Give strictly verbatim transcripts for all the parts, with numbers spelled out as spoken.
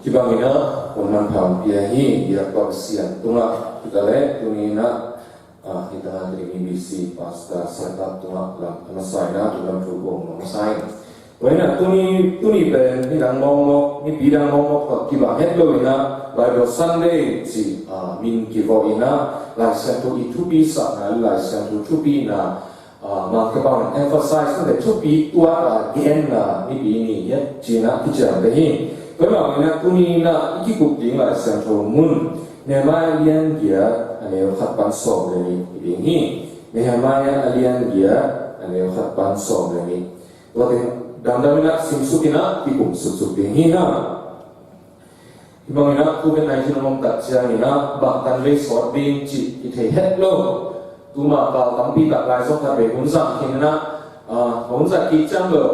Hih bangin ah hun manpha hong pia hi. Biakpa Pasian tungah hi ta leh, tuni in ah, ah, hih tangah tuni B B C Pastor Siangtho tungah lam a masa in ah thu lam thu kong a masa in. Tua in ah tuni, tuni pen midang mawkmawk, mipi dang mawkmawk tawh kibang het lo in ah, Bible Sunday cih, ah, min kivawh in ah, Lai Siangtho i thupi sakna, Lai Siangtho thupina, ah, mah ka bang emphasize na le thupi tuak a genna mipi ni hi ci-in ah kiciamteh hi. Tua mah in ah tuni in ah i kikup ding Lai Siangtho mun Nehemiah a lian giat a neu khat pan sawm le nih hi ding hi. Nehemiah a lian giat a neu khat pan sawm le nih. Tua teng damdam in ah simsuk in ah kikum suksuk ding hi hang. Hih bangin ah Covid nineteen hong om tak ciangin ah bangtan vei sawt ding cih i thei het lo. Tuma kal tampi tak lai zong khat vei hun zang khin in ah, ah, hun zat kik ciang lo,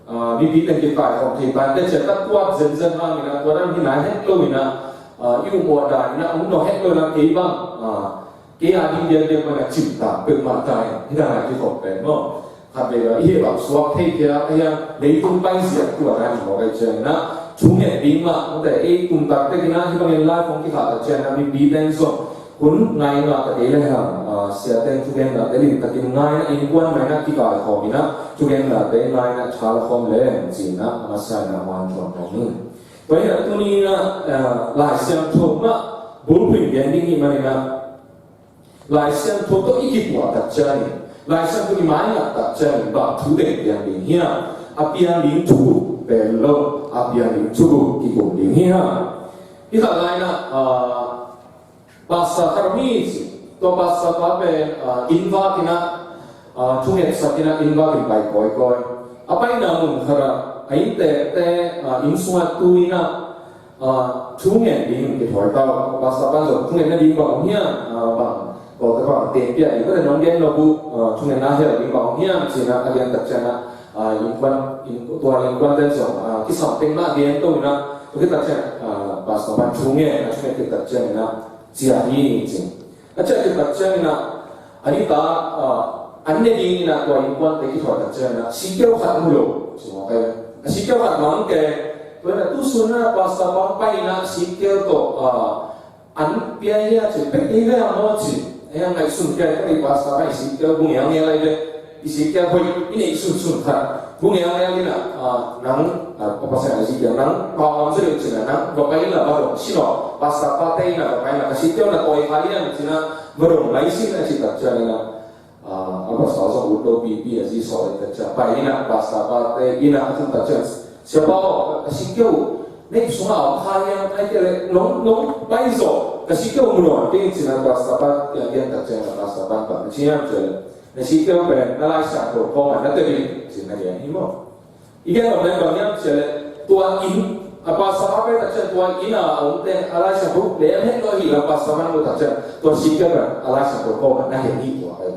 ah, mipi teng kikaikhawm thei pan teh ciah ka tuat zenzen hangin ah tua dan hi nai het lo in ah, ah, i um uh a dan in ah hong nawh het lo in ah kei bang, ah, kei a ding diakdiak bang a cimtak peuhmah ta in hih dan a kikhop pen maw. Khat vei bang i hih bang suak thei khia a hiang leitung pai ziak tua dan hi mawk a, ciangin ah thungen ding mah mawte ei tumtak tekin ah hih bangin live hong kikhah tak ciangin ah mipi teng zong hun ngai ngah tak ei le hang, ah, sia teng thugenna te limtakin ngai in ah innkuan mah in ah kikaikhawm in ah thugenna te ngai in ah tha la khawm leng ci-in ah a masa in ah hong thuan khawm hi. Tua in ah tuni in ah, ah, Lai Siangtho mah bulphuh in gen ding hi manin ah Lai Siangtho tawh i kituah tak ciangin, Lai Siangtho i maingat tak ciangin bang thu teng piang ding hiam? A piang ding thu pen lo, a piang ding thu kikum ding hiam? Hih khat lai in ah, ah, pastor khat om hi ci. Tua pastor pa pen, ah, inn vak in ah, ah, thungetsak in ah inn vak in pai kawikawi. A paina mun khat ah a inntekte, ah, inn sungah tu in ah, ah, thungen ding kithawi ta uh. Pastor pan zong thungen nading bang om hiam, ah, bang Kawlte bang teng pia ding, kawlte nong gen lo uh, ah, thungetna hel ding bang om hiam ci-in ah a lian tak ciangin ah, ah, innkuan, inn, tua innkuan ten zong, ah, kisam teng mah gen to in ah, tua khit tak ciangin, ah, pastor pan thungen, a thunget khit tak ciangin ah ciah hi ci. A ciah khit tak ciangin ah, a ni ta, ah, an ne ding in ah tua innkuante kithawi tak ciangin ah, sikeu khat mu lo ci mawk a. A sikeu khat mang ke, tua in ah tu sun ah pastor pa pai in ah sikeu tawh, ah, an pia hi a ci, pek hi ve a maw ci. Ei a ngaihsun pia hi, ka pastor pa i sikeu bung i a ngel lai ve. I sikeu hoih i neih sunsun khat bung i a ngel in ah, ah, nang, ah, Pasian a sikeu nang pau ngam zaw deuh ci-in ah nang va pai in la va dong sin aw. Pastor pate in ah va pai in la ka sikeu na tawi kha lian ci-in ah va dong lai sin a cih tak ciangin ah, ah, a pastor zong ut lo pipi a zi sawh in tak ciang pai in ah pastor pate in ah a tun tak ciang, siapa aw, ka sikeu neih sungah a om kha lian, ai kei leh nong, nong pai zaw, ka sikeu mu nawn keng ci-in ah pastor pa piang piang tak ciang ah pastor pan bang ci hiam cih leh, na sikeu pen na Lai Siangtho kawmah na tel in ci-in na gen hi maw. I gen nop leh bang hiam cih leh tua inn, a pastor pa pai tak ciang tua inn a om teng a Lai Siangtho lem het lo hi la pastor pan mu tak ciang tua sikeu pen a Lai Siangtho kawmah na het hi tua pen.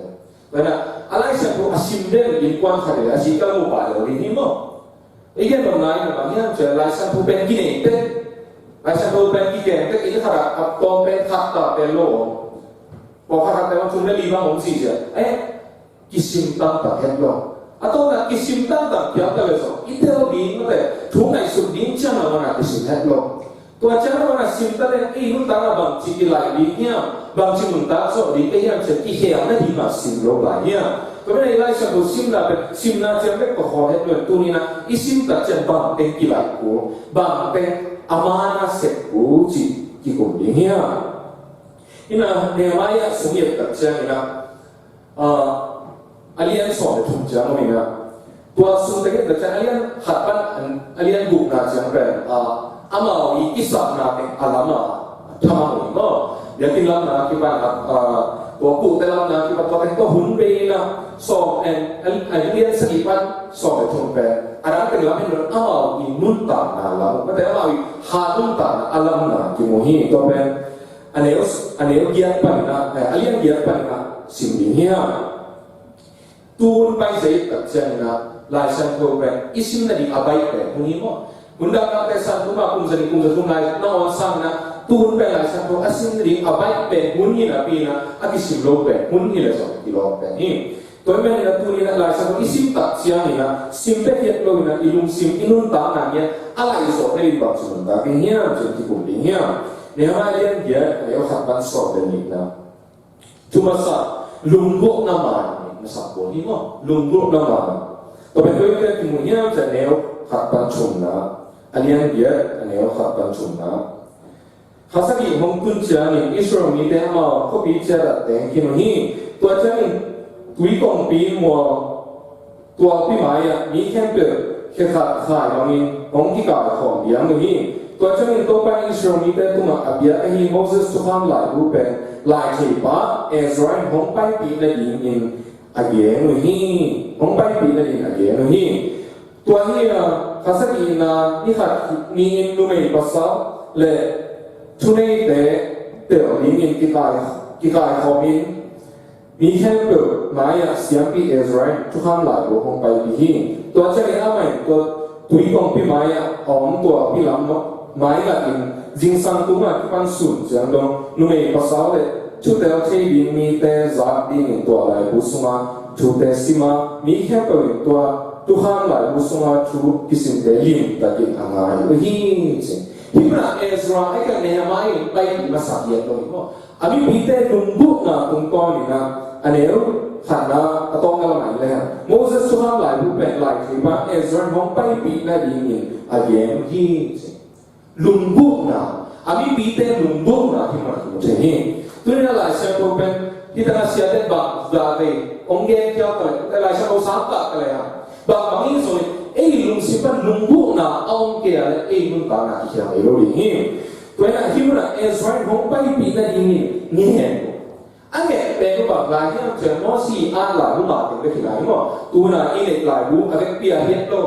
Tua in ah a Lai Siangtho a sim den innkuan khat leh a sikeu mu pah lo ding hi maw. I gen nopna in ah bang hiam cih leh Lai Siangtho pen kinei teh, Lai Siangtho pen kigen teh, inn khat ah a tawm pen khat ta pen lo om. Pawlkhat khat pen thum le li bang om ci ciang, eh, kisim tamtak het lo. A tawpna kisim tamtak piang ta le zong i tel ding mate, thu ngaihsut ding ciang a man a kisim het lo. Tua ciang a man a sim ta leng ei nuntakna bangci kilaih ding hiam, bangci nuntak zawh ding ka hiam ci-a kikhelna ding mah sim lo lai hiam? Tua pen a i Lai Siangtho simna pen simna ciang bek tawh khawl het lo in tuni in ah i sim tak ciang bang teng kilaih kul, bang teng a man a sep kul cih kikum ding hiam? Ina Nehemiah sung i et tak ciangin ah, ah, a lian sawm le thum ciang om in ah, tua sung teng in tak ciang a lian khat pan a lian gukna ciang pen, ah, amau i kisapna teng a lam a thamang uh hi maw. Biakinn lamna kipan ah, ah, tua puhte lamna kipan tua teng tua hun bei in ah sawm and, a, a lian sagih pan sawm le thum pen a dang teng lam hi lo in amau i nuntakna lam, mate amau i ha nuntakna a lamna kimu hi. Tua pen a neu, a neu giat panin ah, eh, a lian giat panin ah sim ding hiam? Tu hun pai zia i tak ciangin ah Lai Siangtho pen i sim nading a baih pen hun hi maw. Hun dak nakte san tuma kum za nih kum za thum lai na awn sangin ah tu hun pen Lai Siangtho a sim nading a baih pen hun hi napi in ah a kisim lo pen hun hi leh zong kilawm pen hi. Tua ahih manin a tuni-in a Lai Siangtho i sim tak ciangin a, sim bek hi lo-in a, i lungsim, i nuntakna hi a, a laih zawh nading bang ci nuntak ding hiam, ci-in kikum ding hiam. Nehemiah lian giat, a neu khat pan sawm le nihna. Thu masa, lunggulhna man, masa pawl hi maw, lunggulhna man. Tua pen koi-ah kimu hiam cih leh a neu khat pan thumna, a lian giat, a neu khat pan thumna. Kha sagih hong tun ciangin Israel mite amau khuapi ciat ah teng khin uh hi. Tua ciangin tui kongpi mual tualpi mai-ah mi khempeuh khe khat khai bangin hong kikaikhawm liang uh hi. Tua ciangin Topa in Israel mite tungah a piak ahi Moses thukham laibu pen lai theipa Ezra in hong paipih nadingin a gen uh hi. Hong paipih nadingin a gen uh hi. Tua hi a, kha sagihna ni khat ni-in numei pasal le thuneite tel dingin kikai, kikaikhawmin mi khempeuh mai-ah siampi Ezra in thukham laibu hong paipih hi. Tua ciangin amah in tua tui kongpi mai-ah a om tualpi lam mai ngatin zingsang tungah kipan sun ciang dong numei pasal le thutel thei ding mite zak dingin tua laibu sunga thute sim a, mi khempeuh in tua thukham laibu sunga thu kisimte limtakin a ngai uh hi, ci. Hih munah Ezra ahih kei leh Nehemiah in paipih masa hiat lo hi maw. A mipite lunggulhna tungtawnin a, a neu khatna a tawpna lamah en lehang Moses thukham laibu pen lai theipa Ezra in hong paipih nadingin a gen uh hi, ci. Lunggulhna, a mipite lunggulhna hih munah kimu thei hi. Tuni-in a Lai Siangtho pen hih tangah siate bang za vei hong gen khial ta leh, Lai Siangtho sang pah ta lehang bang bang hi zongin ei lungsim pan lunggulhna a om kei a leh ei nuntakna kikhial ngei lo ding hi. Tua hi a, hih munah Ezra in hong paipih nadingin ngen uh. A ngen pen uh bang lai hiam cih leh Moses in laibu nga teng bek hi lai maw. Tu hun a i neih laibu a vekpi a hi het lo.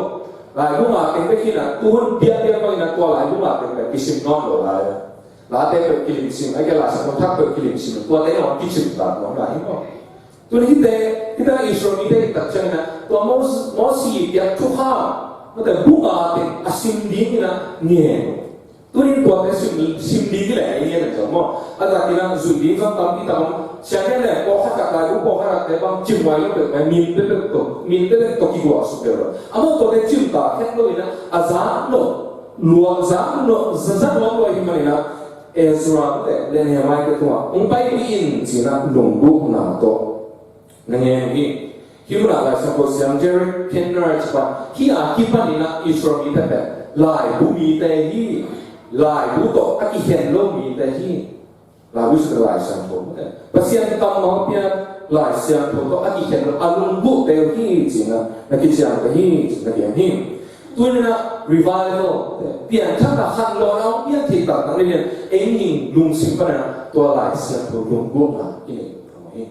Laibu nga teng bek hi a, tu hun biakpiak bangin a tua laibu nga teng bek kisim nawn lo lai. Late peuh kilim sim, ahih kei leh Lai Siangtho thak peuh kilim sim, tuate in hong kisim ta nuam lai hi maw. Tuni hihte, hihte Israel mite i tak ciangin a, tua Mos-, Moses i piak thukham, mate bu nga teng a sim dingin a ngen uh. Tuni tuate sim, sim ding hi leh ei ngen a zong maw. A zak in a zui ding zong tampi tak om. Sia ngen leh pawlkhat khat laibu pawlkhat khat te bang cim huai lo peuh, min peuh peuh tawh, min peuh peuh tawh kiguah suk peuh lo. Amau tuate cim ta khen lo in a, a zak lo, lua zak lo, za zak lo lo hi manin a, Ezra te le Nehemiah te tungah hong paipih in ci-in a lunggulhna tawh na ngen uh hi. Hih munah Lai Siangtho siam Derek Kidner ci pa, hih a kipanin a Israel mite pen laibu mite hi, laibu tawh a kikhen lo mite hi. Laibu sung Lai Siangtho mite, Pasian kammal piak Lai Siangtho tawh a kikhen lo a lunggulhte uh hi ci-in a, na kiciamteh hi ci-in a gen hi. Tuni-in a revival, pianthakna khat lo a hong piang thei taktak ni lian, ei ning lungsim panin a tua Lai Siangtho lunggulhna i nei uh hi.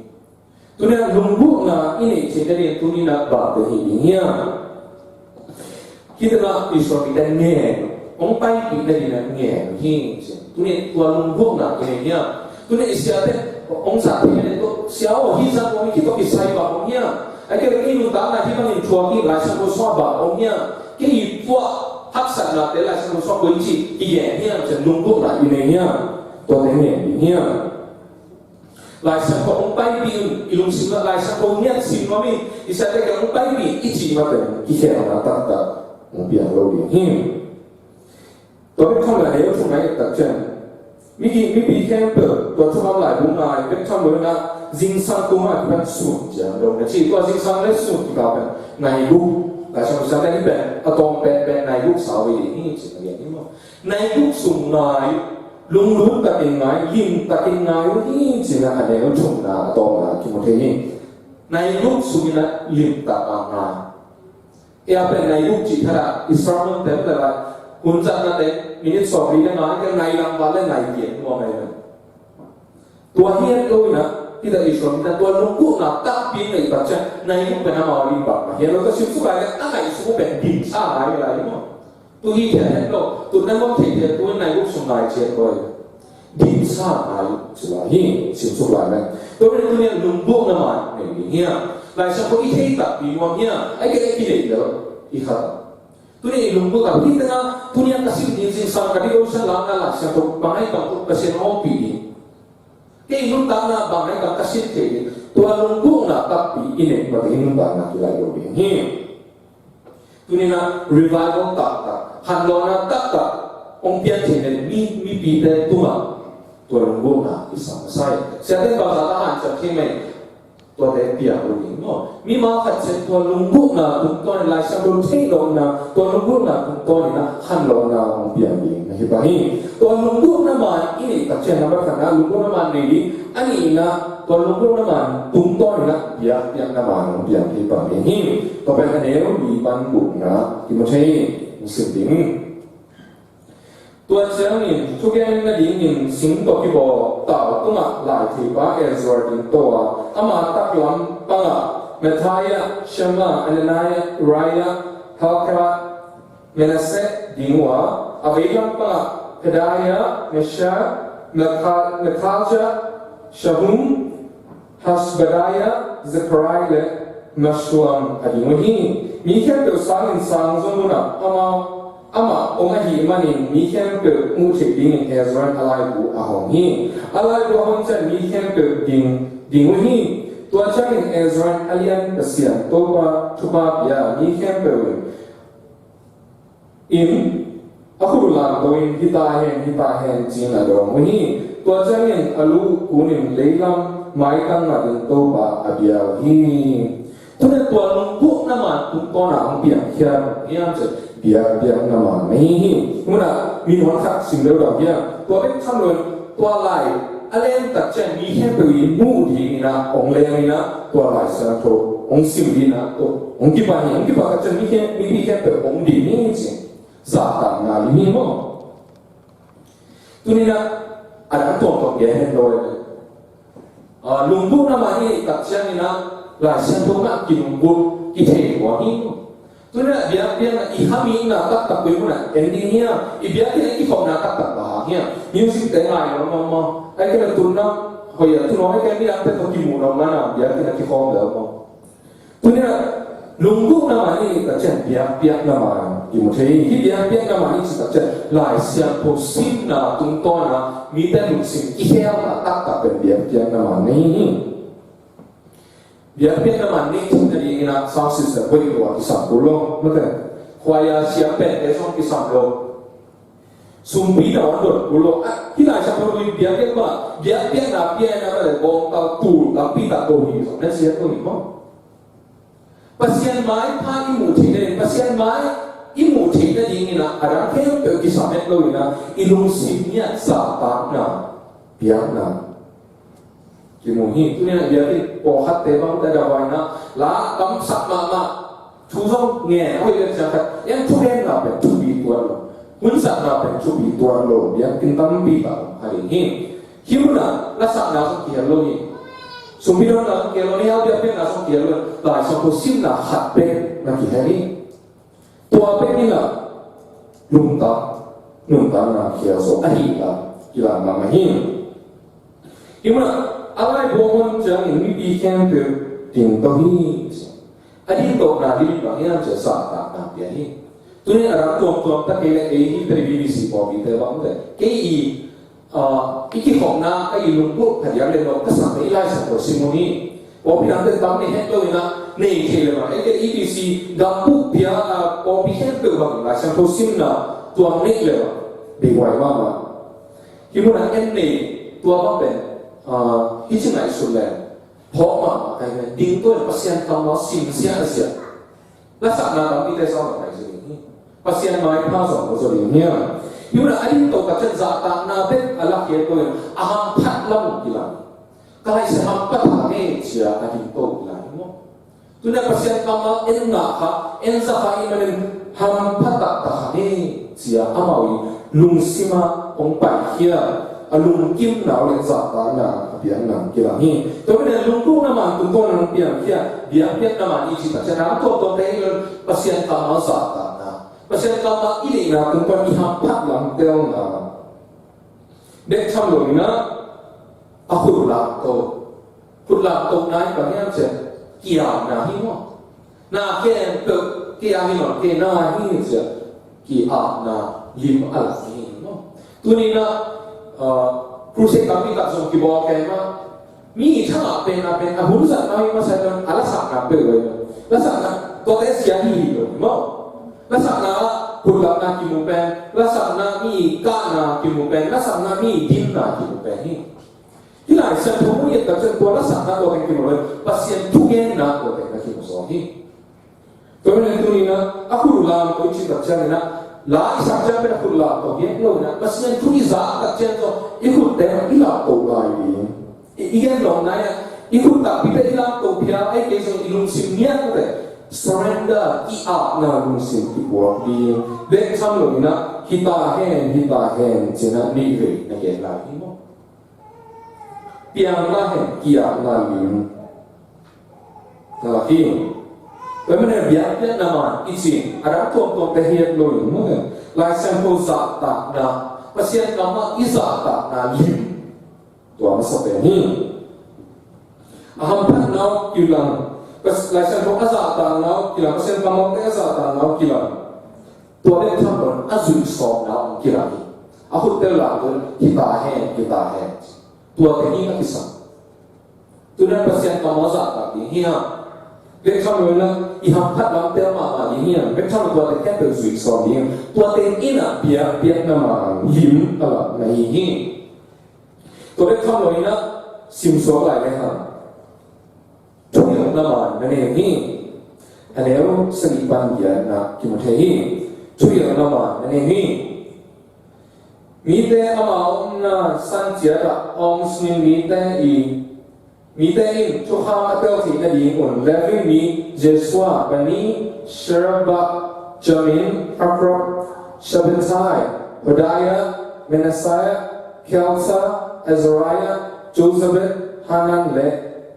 Tuni-in a lunggulhna i neih theihna ding tuni-in a bangte hi ding hiam? Hih tengah Israel mite ngen, hong paipih nadingin a ngen hi ci. Tuni-in tua lunggulhna i nei hiam? Tuni-in i siate hong zat theih nading tawh, sia aw, hih zat aw, hih tawh kisai bang om hiam? Ahih kei leh i nuntakna hih bangin thuak hi, Lai Siangtho sungah bang om hiam? Kei i puah haksatnate Lai Siangtho sungah koici i gen hiam ci-in lunggulhna i nei hiam? Tuate ngen ding hiam? Lai Siangtho hong paipih un, i lungsim ah Lai Siangtho ngiat sim nuam in, i siate kiang hong paipih in i cih mah pen kikhelna taktak hong piang lo ding hi. Tua bek tham lo a, a neu thumna i et tak ciang, mipi, mipi khempeuh tua thukham laibu ngai bek tham lo in a, zingsang tung a kipan sun ciang dong na ci, tua zingsang le sun kikal pen nai guk, Lai Siangtho siate hih pen a tawm penpen nai guk sa uh hi ding hi ci-in a gen hi maw. Nai guk sung ngai, lunglut takin ngai, lim takin ngai uh hi ci-in a, a neu thumna a tawpna kimu thei hi. Nai guk sungin a lim tak a ngai. Ei a pen nai guk cih thadah i sermon te, hun zatna te, minute sawmli le nga, nai lam val le nai tiang nuam ahi pen. Tua hi het lo in a, hih teh Israel mite tua lunggulhna takpi in a i pat ciang, nai guk pen amau a lim bang mah hi lo, tua simsuk lai leh a ngaihsut pen dimsa ngai lai hi maw. Tu hi thei het lo, tu na ngom thei thei, tu nai guk sung ngai ciat koi. Dimsa ngai ci lai hi, simsuk lai leh. Tua pen tu ni a lunggulhna mah nei ding hiam? Lai Siangtho i thei takpi nuam hiam? Ahih kei leh kinei lo, i khat. Tu ni i lunggulh a, hih tengah, tu ni a ka sim ding zingsang ka devotion lakna Lai Siangtho bang ahi bang tu ka sin ompih ding. Kei nuntakna bang ahi bang ka sin thei ding. Tua lunggulhna takpi i neih mah tengin nuntakna kilaih lo ding hi. Tuni-in ah revival taktak, hanlawhna taktak hong piang theih leh mi, mipite tungah tua lunggulhna kisam masa hi. Siate in bangzah ta hanciam thei mah hi. Tuate piang lo ding maw. Mimal khat ciat tua lunggulhna tungtawn in, Lai Siangtho theihlohna, tua lunggulhna tungtawn in ah hanlawhna hong piang ding na hi bang hi. Tua lunggulhna man i neih tak ciang, number khatna lunggulhna man nei ding. A nihna, tua lunggulhna man tungtawn in ah biakpiakna man hong piang thei pah ding hi. Tua pen a neu li pan gukna kimu thei hi. Hong sim ding. Tua ciangin thugen nadingin sing tawh kibawl tau tungah laitheipa Ezra dingto a, ama taklam pangah Mattaniah, Shema, Ananiah, Uriah, Hilkiah, Manasseh ding uh a, a veilam pangah Pedaiah, Mishael, Malka-, Malkijah, Shallum, Hashabneiah, Zechariah le Meshullam a ding uh hi. Mi khempeuh sangin sang zong un ah amah, amah om ahih manin mi khempeuh muh theih dingin Ezra in a laibu a hong hi. A laibu a hong ciang mi khempeuh ding, ding uh hi. Tua ciangin Ezra in a lian Pasian Topa thupha pia a, mi khempeuh in a khut uh lamto in, "Hih ta hen, hih ta hen," ci-in a dawng uh hi. Tua ciangin a lu uh kunin leilam maitang ah ding Topa a bia uh hi. Tuni-in tua lunggulhna man tungtawn ah hong piangkhia hiam cih leh biakpiakna man na hi hi. Hih munah min hong khat sim deuh deuh hiam? Tua bek tham lo in, tua lai a lem tak ciang mi khempeuh in muh dingin ah hong lem in ah, tua Lai Siangtho hong sim dingin ah tua hong kipan hi. Hong kipan tak ciang mi khem-, mipi khempeuh hong ding hi ci. Zahtakna lim hi maw. Tuni-in ah a dang tuamtuam gen hen lo e. Ah, lunggulhna man i neih tak ciangin ah Lai Siangtho ah kilunggulh, kithei lua hi maw. Tuni-in ah biakpiakna, i hamina taktak koi munah en ding hiam? I biakpiakna, i kikhopna taktak bang hang hiam? Music te ngai lo maw maw. Ahih kei leh tunna hoih a tun lo, ahih kei leh midangte tawh kimuh lo maw, biakpiakna kikhawm lo maw. Tuni-in ah lunggulhna man i neih tak ciang biakpiakna man kimu thei hi. Hih biakpiakna man i cih tak ciang Lai Siangtho simna tungtawn ah mite lungsim kikhelna taktak pen biakpiakna man na hi hi. Biakpiakna man neih theih nadingin ah sound system hoih lua kisam kul lo, mate. Khua-ah siam pente zong kisam lo. Sumpi na hong dot kul lo. Ah, hih Lai Siangtho lui biakpiak mah, biakpiakna pianna mah leh bawngtal tul tampi tak ko hi zong na siat ko hi maw. Pasian maipha i muh theih nading, Pasian mai i muh theih nadingin ah a dang khempeuh kisam het lo in ah i lungsim ngiat zahtakna, biakna kimu hi. Tuni-in ah biakinn pawlkhatte bang te dawai na la kamsak mahmah, thu zong ngen a hoih leh ciang khat, en thugenna pen thupi tuan lo, hunsatna pen thupi tuan lo, biakinn tampi tak a ding hi. Hih munah lasakna zong kihel lo hi. Sumpi dawnna zong kihel lo hi, biakpiakna zong kihel lo hi. Lai Siangtho simna khat pen na kihel hi. Tua pen in ah lungtang, nuntakna khial zo ahih tak kilang mahmah hi. Hih munah a laibu a hong ciangin mipi khempeuh dingto hi. A dingtona lim bang hiam cih leh zahtakna pia hi. Tuni a dang tuamtuam tak kei leh ei hi pen B B C pawlpite bang leh kei i Ah, i kikhopna a i lunggulh phadiak le no ka sak i Lai Siangtho sim uh hi. Pawlpi dangte tam nei het lo in ah nei thei le mah. Eite E B C gambup pia, ah, pawlpi khempeuh bang Lai Siangtho simna tuang nei le mah. Bei huai mahmah. Hih munah en nei tua bang pen, ah, hih ci ngaihsut le phawk mahmah kai le ding tua in Pasian kammal simsia a sia. Lasakna tampite sawm tak nai zaw ding hi. Pasian maipha sawm lo zaw ding hi. Hih munah a dingto ka cian zahtakna bek a lakhia ko in a hamphat lam kilang. Ka laihsa hamphat a nge cia a dingto kilang hi maw? Tuna Pasian kammal en ngah kha, en za kha i manin hamphat taktak a nge cia amau i lungsima hong paikhia. A lungkimna uh le zahtakna a piakna kilang hi. Tua manin lungdukna man tungtawn a hong piangkhia, biakpiakna man i cih tak ciang a tuamtuamte hi lo in Pasian kammal zahtakna, Pasian kammal i neihna tungtawn i hamphat lam telna. Bek tham lo in ah a khut lakto, khut lakto na i bang hiam cian ki-apna hi maw? Na khempeuh kei a hi lo, kei na hi cia ki-apna lim a lak hi maw? Tuni-in ah, ah, crusade tampi tak zong kibawl kei mah, Mi thangah pen a pen a hun zat nai masa pen a lasakna peuh lo. Lasakna tuate siat hi hi lo maw. Lasakna ah hutlapna kimu pen, lasakna mi kahna kimu pen, lasakna mi dinna kimu pen hi. Hih Lai Siangtho mun i et tak ciang tua lasakna tua teng kimu lo, Pasian thugenna tua teng na kimu zaw hi. Tua hi nen tuni-in ah a khut uh lamto i cih tak ciangin ah, la i sak ciang pen a khut lamto hi lo-in ah, Pasian thu i zak tak ciang tawh i khutte i lamto lai ding. I, i gen lawmna ah i khut takpite i lamto phial, ahih kei zong i lungsim ngiat uh teh surrender, ki-apna lungsim kipuak ding. Bek tham lo-in ah, hi ta hen, hi ta hen ci-in ah nih vei na gen lai hi maw. Piang mah hen, ki-apna lim na lak hi. Tua manin biakpiakna man i cih a dang tuamtuamte hi het lo-in maw, Lai Siangtho zahtakna, Pasian kammal i zahtakna lim tua masa pen hi. A hamphatna uh kilang, Pas-, Lai Siangtho a zahtakna uh kilang, Pasian kammalte a zahtakna uh kilang. Tua bek tham loin a zuih sawmna uh kilang hi. A khut tel lamto hi ta hen, hi ta hen. Tua teng in a kisam. Tu-in ah Pasian kammal zahtak ding hi hang. Bek tham loin ah i hamphat lam tel mahmah ding hi hang. Bek tham loin tua teng khempeuh zuih sawm ding hi hang. Tua teng in ah biakpiakna man lim a lak na hi hi. Tua bek tham loin ah simsuak lai le hang, thuhilhna man na nei hi. A neu sagih pan giatna kimu thei hi. Thuhilhna man na nei hi. Mite ama omna san ciatah a om sungin mite i, mite in thukham a tel theih nadingun Levi mi Jesua, Bani, Sherebah, Jamin, Hakoz, Shabbetai, Hodiah, Maaseiah, Kelita, Azariah, Jozabad, Hanan le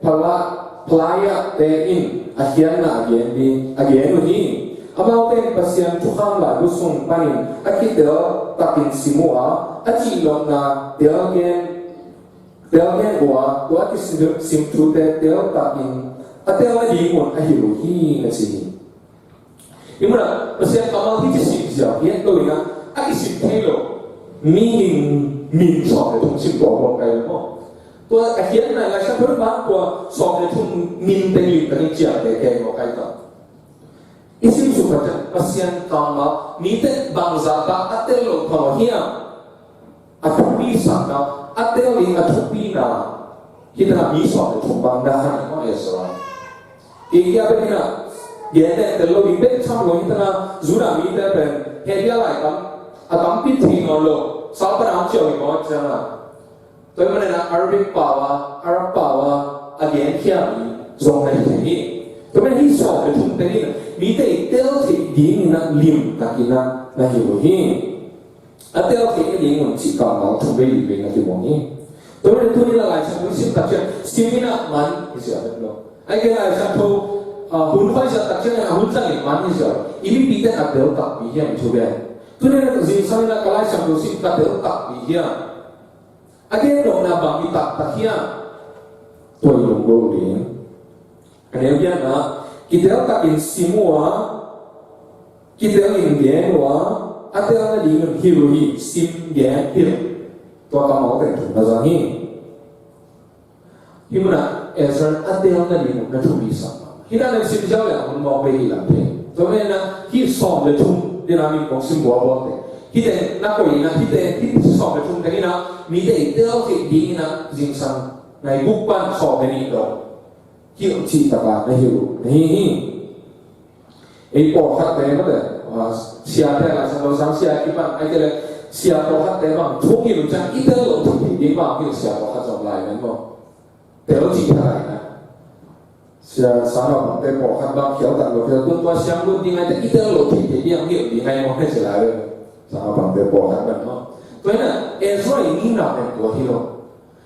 Pela-, Pelaiah te in a khiatna a gen ding, a gen uh hi. Amaute in Pasian thukham laibu sung panin a kitel takin sim uh a, a cihlawhna tel gen, tel gen uh a, tua a kisim, sim thute tel takin a tel nadingun a hilh uh hi, na ci hi. Hih munah Pasian kammal hih ci sim ziau hi het lo-in ah, a kisim thei lo. Mihing min sawm le thum sim tua bawk kai lo maw. Tua a khiatna Lai Siangtho pan tua sawm le thum min teng lim teng in ciamteh kei bawk kai ta. I sim suk tak ciang Pasian kammal mite bangzah tak a tel loh phamawh hiam? A thupi sakna, a tel ding a thupina. Hih tanah mi sawm le thum bang na khan maw Ezra. Kei kia bek hi-in ah gen tel tel lo ding bek tham lo, hih tanah Judah mite pen Hebru lai kam a tampi thei nawn lo. Sal pan a hong ciah uh hi maw ciangin ah. Tua ahih manin ah Arabic pau a, Arab pau a a gen khiam hi zong na hi thei hi. Tua ahih manin hih sawm le thum teng in mite i tel theih dingin ah lim takin ah na hilh uh hi. A tel theih nadingun cih kammal thum vei li vei na kimu hi. Tua ahih manin tuni-in ah Lai Siangtho i sim tak ciang sim in ah man hi sia het lo. Ahih kei leh Lai Siangtho, ah, hun khoi zat tak ciang a hun zangin man hi sia. I mipite a tel takpi hiam i thu gen. Tuni-in ah zingsang in ah ka Lai Siangtho sim ka tel takpi hiam. A gen lohna bang i taktak hiam. Tua i lungdon ding. A neu giatna, kitel takin sim uh a, kitel in gen uh a, a tel nadingun hilh uh hi, sim gen hilh. Tua kammal teng thum na zang hi. Hih munah Ezra a tel nadingun na thupi sak. Hih dan in sim ziau leh a hun mawk bei hi lam thei. Tua ahih manin ah hih sawm le thum, dena min kong sim bualbual te. Hihte na koih in ah, hihte, hih sawm le thum teng in ah, mite i tel theih dingin ah zingsang nai guk pan sawm le nih dong hilh cih taka na hilh uh na hi hi. Ei pawlkhatte mate, ah, siate, Lai Siangtho sang sia kipan, ahih kei leh sia pawlkhatte bang thu hong hilh uh ciang i tel loh theih theih ding bang hilh sia pawlkhat zong lai men maw. Tel cih tha lai na. Sia sangnaupangte pawlkhat bang khial tak lo, khial tun tua siang lut ding ngai te i tel loh theih theih ding hong hilh ding ngai maw, hei ci lai ve. Sangnaupangte pawlkhat bang maw. Tua hi-in ah Ezra i ngimna pen tua hi lo.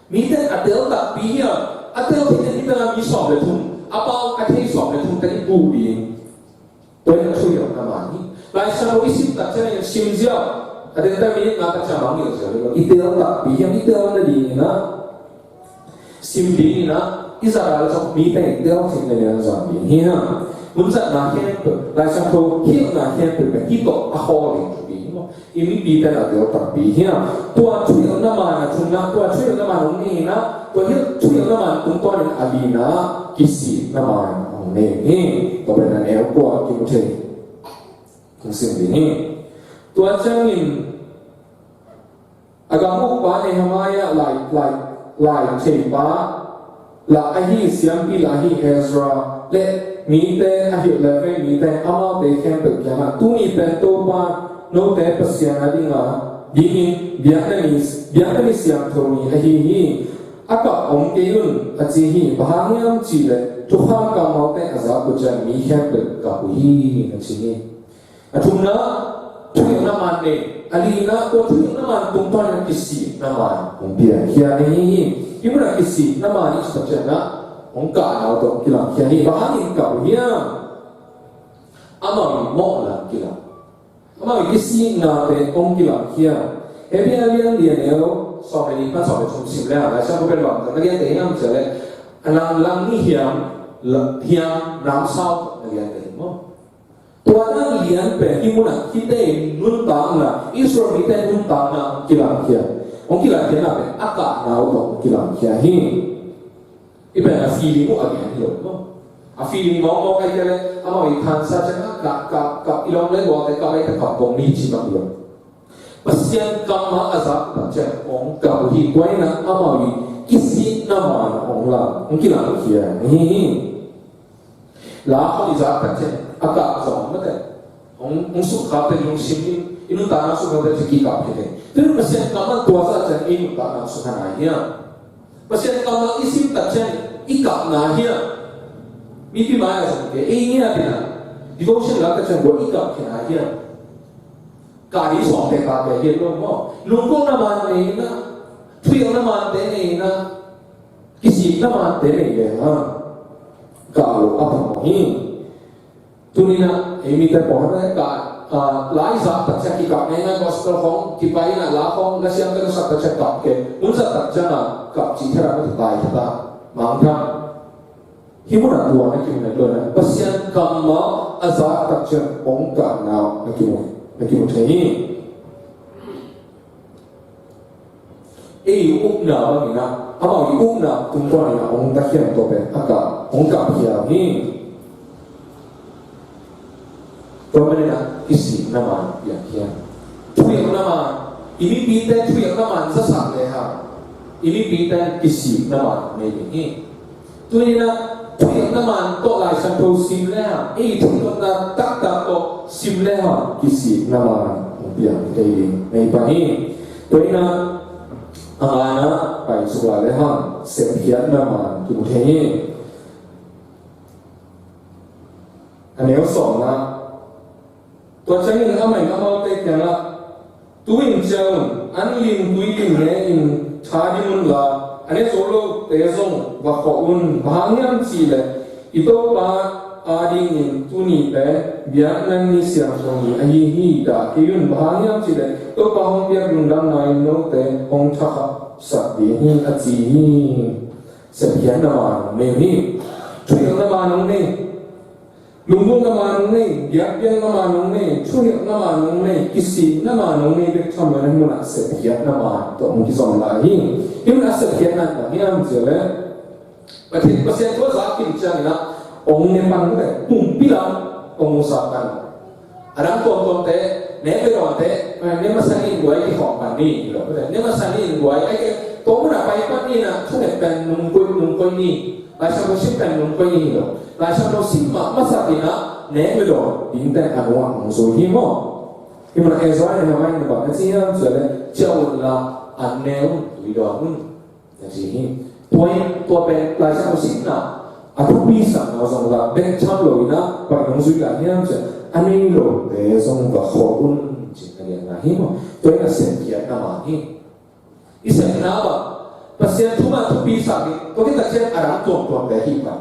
Mite a tel takpi hiam, a tel theihna ding bel a mi sawm le thum, a pau a thei sawm le thum teng i buh ding. Tua in a thuhilhna man hi. Lai Siangtho i sim tak ciangin sim ziau, a dente minute nga tak ciang bang hilh ziau hi lo. I tel takpi hiam, i tel nadingin ah, sim dingin ah, i zat a leh zong mite in tel theihna ding zang ding hi hang. Hun zatna khempeuh, Lai Siangtho hilhna khempeuh pen hih tawh a khawl ding thupi hi maw. I mipite in a tel takpi hiam. Tua thuhilhna man a thumna, tua thuhilhna man hong nei in ah, tua hilh Thuhilhna man tungtawnin a lina kisikna man hong nei hi. Tua pen a neu kua kimu thei. Hong sim ding hi. Tua ciangin a gam ukpa Nehemiah, lai, lai, lai theipa lah ahi, siampi lah ahi Ezra le mite a hilh le vei mite amaute khempeuh kiangah, tuni pen Topa note Pasian a dinga dingin biakna ni, biakna ni siangtho ni ahi hi. A kap om kei un a ci hi. Bang hang hiam cihleh thukham kammalte a zak uh ciang mi khempeuh kap uh hi, na ci hi. A thumna, thuhilhna man nei. A lina, tua thuhilhna man tungtawn a kisikna man hong piangkhia hi. Hih munah kisikna man i cih tak ciangin hong kahna uh tawh hong kilangkhia hi. Bang hangin kap uh hiam? Amau in mawhna kilang, amau in kisiknate hong kilangkhia. Hebru a lian li, a neu sawm le nih pan sawm le thum sim le hang, Lai Siangtho pen bang tak na lian te hiam cih leh, a nang lang ni hiam, la-, hiam namsau na lian te hi maw? Tua dan lian pen hih munah hihte in nuntakna, Israel mite nuntakna hong kilangkhia. Hong kilangkhiatna pen a kahna uh tawh hong kilangkhia hi. Hih pen a feeling uh a gen hi lo maw? A feeling mawkmawk ahih kei leh amau i khansa ciang a kap, kap, kap, i lawm le gualte kap, a i kap bawng mi ci bang hi lo. Pasian kammal a zak tak ciang hong kap uh hi. Tua in amau i kisikna man hong lang, hong kilangkhia hi hi. La khawng i zak tak ciang a kap zong mate, hong, hong sukkhapte, lungsim in i nuntakna sukkhapte ci kikap hi te. Tua Pasian kammal tua zah ciang i nuntakna sukha nai hiam? Pasian kammal i sim tak ciang i kap nai hiam? Mipi mai-ah zong te, ei ngiat in a devotion la tak ciang bang i kap khin nai hiam? Kah ding sawm pek kah pek hi lo maw? Lungkupna man nei in a, thuhilhna mante nei in a, kisikna mante nei le hang kah lo a pha mawk hi. Tuni in a, ei mite pawlkhat in a kah, ah, la i zak tak ciang kikap ngeingai, gospel khawng kipai in a, la khawng la siam ka sak tak ciang kap kei. Hun zat tak ciang a kap cih thei a, mate, tai thei ta, mangthang. Hih munah tua na kimu thei lo in a, Pasian kammal a zak tak ciang hong kahna na kimu, na kimu thei hi. Ei i upna bangin a, amau i upna tungtawn in a hong takhiam, tua pen a kah, hong kap hiam hi. Tua manin a kisikna man piang hiam? Thuhilhna man, i mipite thuhilhna man zasak le hang, i mipite kisikna man nei ding hi. Tuni in a thuhilhna man tawh Lai Siangtho sim le hang, ei thuhilhna taktak tawh sim le hang, kisikna man hong piang thei ding nei pan hi. Tua in a, a ngana pai suk lai le hang, sepkhiatna man kimu thei hi. A neu sawmna. Tua ciangin amah in amaute kiangah, tu in ciah un, an lim tui lim ne in tha dim un la, a ne zo lote zong va khawh un. Bang hang hiam cihleh i Topa adingin tuni pen biakna ni siangtho ni ahi hi, dah kei un. Bang hang hiam cihleh Topa hong piak lungdamna in note hong thakhat sak ding hi, a ci hi. Sepkhiatna man hong nei hi. Thuhilhna man hong nei. Lunggulhna man hong nei, biakpiakna man hong nei, thuhilhna man hong nei, kisikna man hong nei bek tham lo in a, hih munah sepkhiatna man tawh hong kizom lai hi. Hih munah sepkhiatna bang hiam cihleh, Pathian, Pasian thu a zak khin ciangin a hong ne pan, hong ne pumpi lam hong musak pan. A dang tuamtuamte, nek le dawnte, ne masa ni in guai kikhawm pan ni lo, ne masa ni in guai, ai ke, tua munah pai pan ni in a, thunget pen nungkoih, nungkoih ni. Lai Siangtho sim pen nungkoih ni lo. Lai Siangtho sim mah, masa in a, nek le dawn dingte a nuam hong zui hi maw? Hih munah Ezra in a, Nehemiah in a bang na ci hiam cihleh, ciah un la, an ne un, tui dawn un, na ci hi. Tua in, tua pen Lai Siangtho simna a thupi sakna zong la bek tham lo in a, bang hong zui lai hiam cihleh, a nei lote zong va khawh un, ci-in a lianna hi maw? Tua in a sepkhiatna man hi. I sepna bang, Pasian thu mah thupi sak hi. Tua khit tak ciang a dang tuamtuamte hih pan,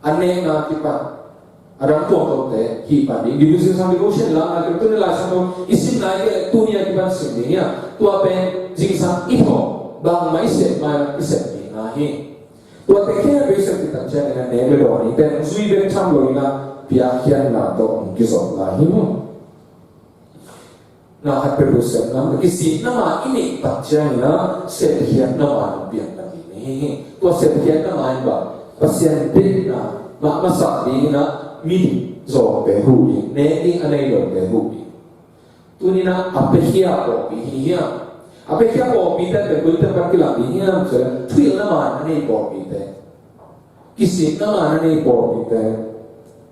a nekna kipan, a dang tuamtuamte hih pan ding. Devotion, sang devotion la, a kipan, tuni Lai Siangtho i sim nai kei leh tuni a kipan sim ding hi a. Tua pen zingsang i thawh bangmah i sep mai, i sep ding hi. Tuate khempeuh i sep khit tak ciangin a nek le dawn dingte hong zui bek tham lo in a, piakkhiatna tawh hong kizom lai hi maw? Na khat peuhpeuh sepna, kisikna man i neih tak ciangin a, sepkhiatna man hong piang ta ding hi. Hi hi. Tua sepkhiatna mah in bang, Pasian deihna mah masak dingin ah mi zawngte huh ding, nek ding a nei lote huh ding. Tuni-in ah a piakhia pawlpi hi hiam? A piakhia pawlpite pen koite pan kilang ding hiam cih leh, thuhilhna maan a nei pawlpite, kisikna maan a nei pawlpite,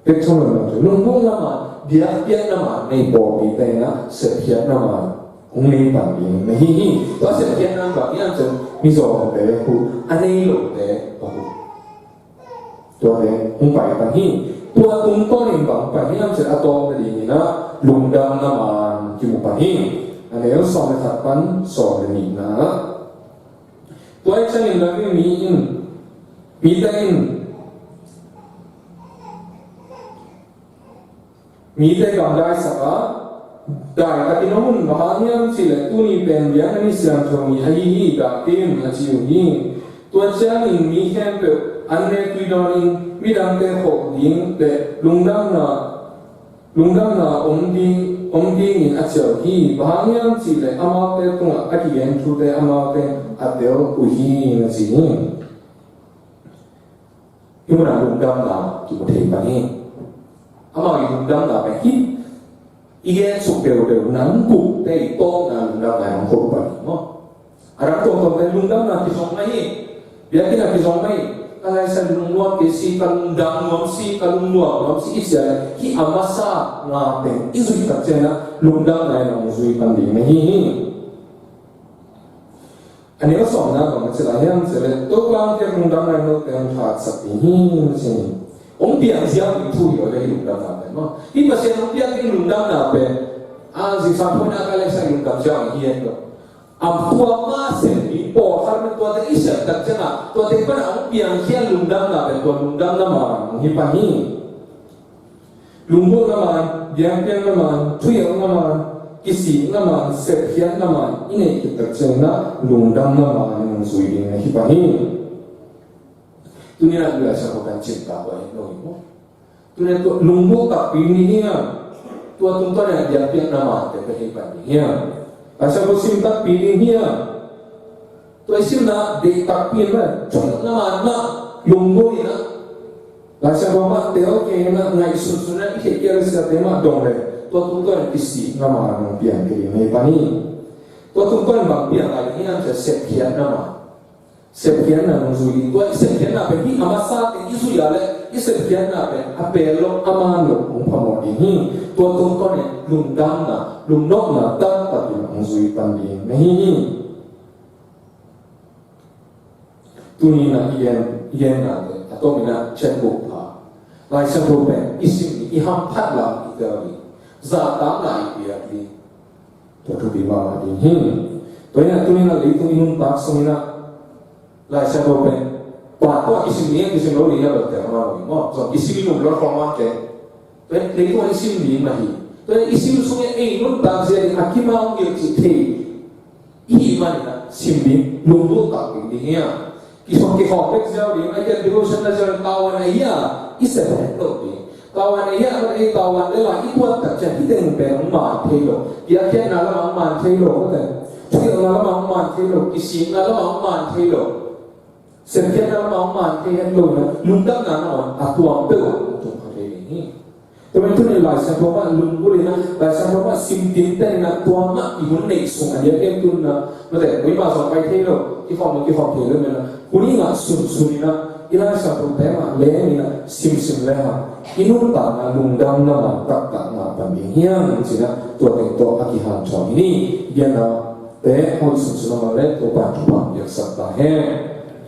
pek thum lo, lunggulhna maan, biakpiakna maan a nei pawlpite in ah sepkhiatna maan hong nei pan ding na hi hi. Tua sepkhiatna bang hiam cih leh, mi zawngte huh, a nei lote a huh. Tuate hong pai pan hi. Tua tungtawnin bang pai hiam cih leh, a tawpna dingin ah lungdamna maan kimu pan hi. A neu sawm le khat pan sawm le nihna. Tua ahih ciangin Levi mi in, mite in, mite gamdaisak a, daitakin om un, bang hang hiam cih leh tuni pen biakna ni siangtho ni ahi hi, dak in, a ci uh hi. Tua ciangin mi khempeuh an ne tui dawnin, midangte khawh ding le lungdamna, lungdamna om ding, om dingin a ciah uh hi, bang hang hiam cih leh amaute tungah a kigen thute amaute a tel uh hi, na ci hi. Hih munah lungdamna kimu thei pan hi. Amau i lungdamna pen hih i gen suk deuhdeuh nang gupte i tawpna lungdamna in hong koh pan hi maw? A dang tuamtuamte lungdamna kizong mah hi. Biakinn ah kizong mah hi. Ka laisa lungnuam kei si, ka lungdam nuam si, ka lungnuam nuam si i cih leh, hih a masa nga teng i zuih tak ciangin ah lungdamna in hong zui pan ding na hi hi. A neu sawmna bang ci lai hiam cih leh, Topa hong piak lungdamna in note hong thahatsak ding hi, na ci hi. Hong piang ziau ding thu hi lo, hih lungdamna pen maw. Hih Pasian hong piak ding lungdamna pen, a, zingsang phoihna ka leh sa lungdam ziau hi het lo. A, tua mah sem ding pawlkhat, tuate i sem tak ciangin ah, tuate pan a hong piangkhia lungdamna pen, tua lungdamna maan hong hi pan hi. Lunggulhna maan, biakpiakna maan, thuhilhna maan, kisikna maan, sepkhiatna maan i neih khit tak ciangin ah lungdamna maan in hong zui ding na hi pan hi. Tuni-in ah Lai Siangtho kan cimtak uh hi lo hi maw? Tuni-in ah tua lunggulh takpi ni hiam? Tua tungtawn in ah biakpiakna maante ka hi pan ni hiam? Lai Siangtho sim takpi ni hiam? Tua i simna deih takpi in mah, thuhilhna maan mah lunggulh in ah, Lai Siangtho mah tel kei in ah, ngaihsunsun in ah i theih kei a, Lai Siangtho mah dong leh, tua tungtawn in kisikna maan hong piang kei ding hi pan hi. Tua tungtawn in bang piang lai ding hiam cih leh sepkhiatna maan. Sepkhiatna hong zui ding. Tua i sepkhiatna pen hih a masa teng i zuih a leh, i sepkhiatna pen a pel lo, a maan lo hong phamawh ding hi. Tua tungtawn in lungdamna, lungnopna taktak in hong zui pan ding na hi hi. Tuni-in ah i gen, i gennate a tomin ah chat book pha, Lai Siangtho pen i sim ding, i hamphat lam i tel ding, zahtakna i piak ding, tua thupi mahmah ding hi. Tua in ah tuni-in ah leitung i nuntak sungin ah Lai Siangtho pen pa tawh kisim ding, kisim lo ding a bel tel mahmah ding maw. Zong kisim i nung lo khawng mah teh. Tua in leitung ah i sim ding mah hi. Tua in i sim sungin ei nuntak zia ding a kimau ngil cih thei i hih manin ah sim ding, lunggulh tak ding ding hi a. Kikhawm, kikhawm bek ziau ding, a, i devotion na ziau ding, tavuan ahi a i sep het loh ding. Tavuan ahi a, ei tavuan le la i buat tak ciang hih teng pen hong maan thei lo. Biakpiakna lamah hong maan thei lo, thuhilhna lamah hong maan thei lo, kisikna lamah hong maan thei lo. Sepkhiatna lamah hong maan thei het lo in ah, lungdamna nangawn a tuam peuh ah hong tung kha thei ding hi. Tua manin tuni Lai Siangtho mah lunggulh in ah, Lai Siangtho mah sim tinten in ah, tua mah i hun neih sung a diakin tuni in ah, mate, koimah zong pai thei lo, kikhawm lo, kikhawm thei lo manin ah, hun i ngah sunsun in ah, i Lai Siangthote mah lem in ah, simsim le hang, i nuntakna lungdamna maan taktak ngah pan ding hiam ci-in ah, tua teng tawh a kihanthawn hi ni. Biakna te hoih sunsun a, mah le Topa'n thupha piaksak ta hen.